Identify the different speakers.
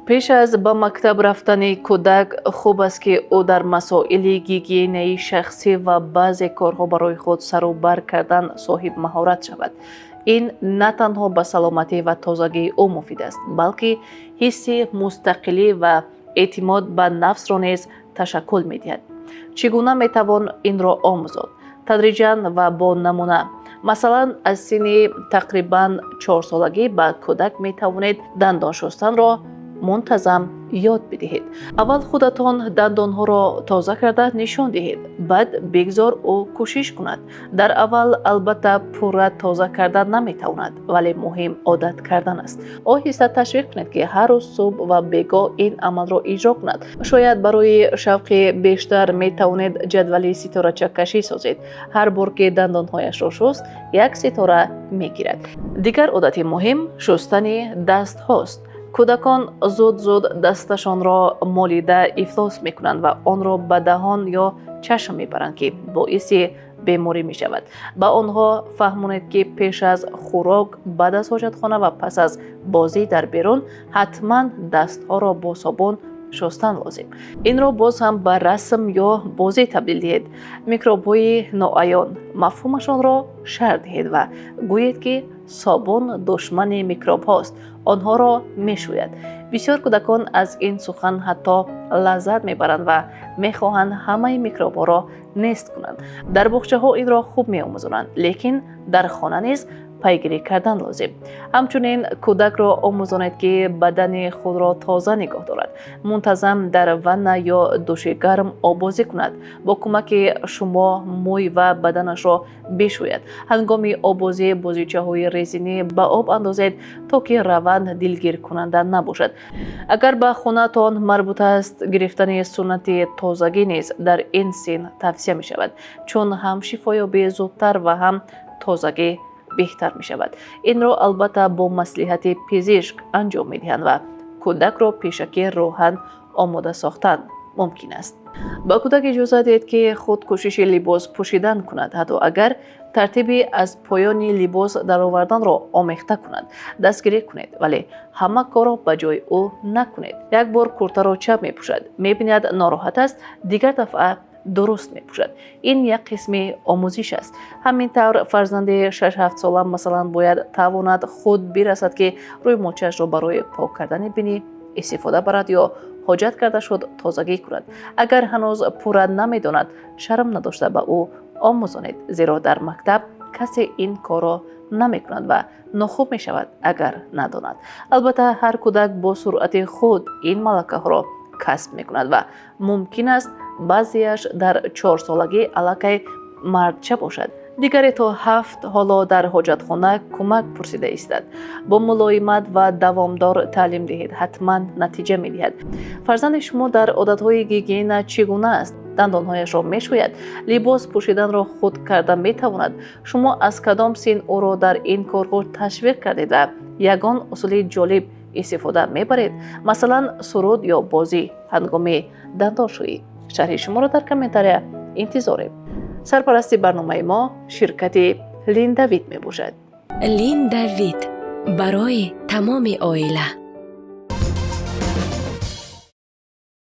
Speaker 1: Пеш аз ба мактаб рафтани кӯдак хуб аст, ки ӯ дар масоили гигиенаи шахсӣ ва баъзе корҳо барои худ сару бар кардан соҳиб маҳорат шавад. Ин на танҳо ба саломатӣ ва тозагии ӯ муфид аст, балки ҳисси мустақилӣ ва эътимод ба нафсро низ ташаккул медиҳад. Чӣ гуна метавон инро омӯзод? Тадриҷан ва бо намуна. Масалан, аз синни тақрибан 4-солагӣ ба кӯдак метавонед дандон шустанро мунтазам ёд бидиҳед. Аввал худатон дандонҳоро тоза карда нишон диҳед, баъд бигзор ӯ кӯшиш кунад. Дар аввал, албатта, пурра тоза карда наметавонад, вале муҳим одат кардан аст. Оҳиста ташвиқ кунед, ки ҳар рӯз субҳ ва бегоҳ ин амалро иҷро кунад. Шояд барои шавқи бештар метавонед ҷадвали ситорачакашӣ созед. Ҳар бор ки дандонҳояшро шуст, як ситора мегирад. Дигар одати муҳим шустани дастҳост. Кӯдакон зуд-зуд дасташонро молида ифлос мекунанд ва онро ба даҳон ё чашм мебаранд, ки боиси беморӣ мешавад. Ба онҳо фаҳмонед, ки пеш аз хӯрок, баъд аз ҳоҷатхона ва пас аз бозӣ дар берун ҳатман дастҳоро бо собун шустан лозим. Инро боз ҳам ба расм ё бозӣ табдил диҳед. Микробҳои ноаён мафҳумашонро шарҳ диҳед ва гӯед, ки собун душмани микробҳост, онҳоро мешӯяд. Бисёр кӯдакон аз ин сухан ҳатто лаззат мебаранд ва мехоҳанд ҳамаи микробҳоро нест кунанд. Дар боғчаҳо инро хуб меомӯзонанд, лекин дар хона низ пайгирӣ кардан лозим. Ҳамчунин кӯдакро омӯзонед, ки бадани худро тоза нигоҳ дорад, мунтазам дар ванна ё души гарм оббозӣ кунад, бо кӯмаки шумо мӯй ва баданашро бишӯяд. Ҳангоми оббозӣ бозичаҳои резинӣ ба об андозед, то ки раванд дилгиркунанда набошад. Агар ба хонаатон марбут аст, гирифтани суннати тозагӣ низ дар ин син тавсия мешавад, чун ҳам шифоёбӣ зудтар ва ҳам тозагӣ беҳтар мешавад. Инро, албатта, бо маслиҳати пизишк анҷом медиҳанд ва кӯдакро пешакӣ рӯҳан омода сохтан мумкин аст. Ба кӯдак иҷоза диҳед, ки худ кӯшиши либос пӯшидан кунад, ҳатто агар тартиби аз поёни либос дароварданро омехта кунад. Дастгирӣ кунед, вале ҳама корро ба ҷои ӯ накунед. Як бор куртаро чап мепӯшад, мебинад, нороҳат аст, дигар дафъа дуруст мепӯшад. Ин як қисми омӯзиш аст. Ҳамин тавр, фарзанди 6-7 сола, масалан, бояд тавонад худ бирасад, ки рӯймолчаашро барои пок кардани бинӣ истифода барад ё ҳоҷат карда шуд, тозагӣ кунад. Агар ҳанӯз пурра намедонад, шарм надошта ба ӯ омӯзонед, зеро дар мактаб касе ин корро намекунад ва нохуб мешавад, агар надонад. Албатта, ҳар кӯдак бо суръати худ ин малакаҳоро касб мекунад ва мумкин аст, баъзеаш дар 4-солагӣ аллакай мардча бошад, дигаре то 7 ҳоло дар ҳоҷатхона кӯмак пурсида истад. Бо мулоимат ва давомдор таълим диҳед, ҳатман натиҷа медиҳад. Фарзанди шумо дар одатҳои гигиена чӣ гуна аст? Дандонҳояшро мешӯяд? Либос пӯшиданро худ карда метавонад? Шумо аз кадом син ӯро дар ин корҳо ташвиқ кардед ва ягон усули ҷолиб истифода мебаред, масалан, суруд ё бозӣ ҳангоми дандоншӯӣ? Шарҳи шуморо дар комментария интизорем. Сарпарасти барномаи мо ширкати Линдавит мебошад.
Speaker 2: Линдавит барои тамоми оила.